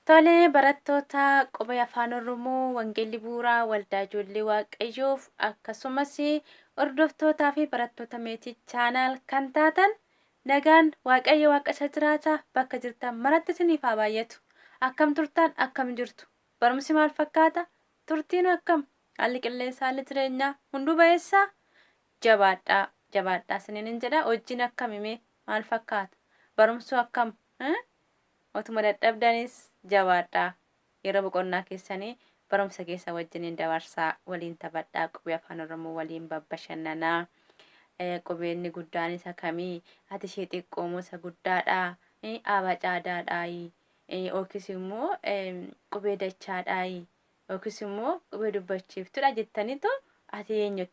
Tolee barattoota qubee afaan Oromoo Wangeelli Bu'uuraa Waldaa Ijoollee Waaqayyoof akkasumas hordoftootaa fi barattoota Meetii Channel kan taatan nagaan Waaqayyo Waaqa isa jiraata bakka jirtan maratti isiniif haa baay'atu. Akkam turtan akkam jirtu? Barumsi maal fakkaata? Turtiin akkam? Haalli qilleensaa haalli jireenyaa hunduu ba'eessaa? Jabaadhaa jabaadhaa isiniin hin jedha. Hojiin akkamimee maal fakkaata? Barumsuu akkam? Otuma dadhabdanis jabaadhaa. Yeroo boqonnaa keessanii barumsa keessa wajjiniin dabarsaa waliin taphadhaa qubee afaan Oromoo waliin babbashannanaa. Qubeenni guddaan isa kamii? Ati ishee xiqqoo moo isa guddaadhaa? Abacaadaadhaayi? Yookiis immoo qubee dachaadhaayi? Yookiis immoo qubee dubbachiiftuudha jettanitu ati eenyutti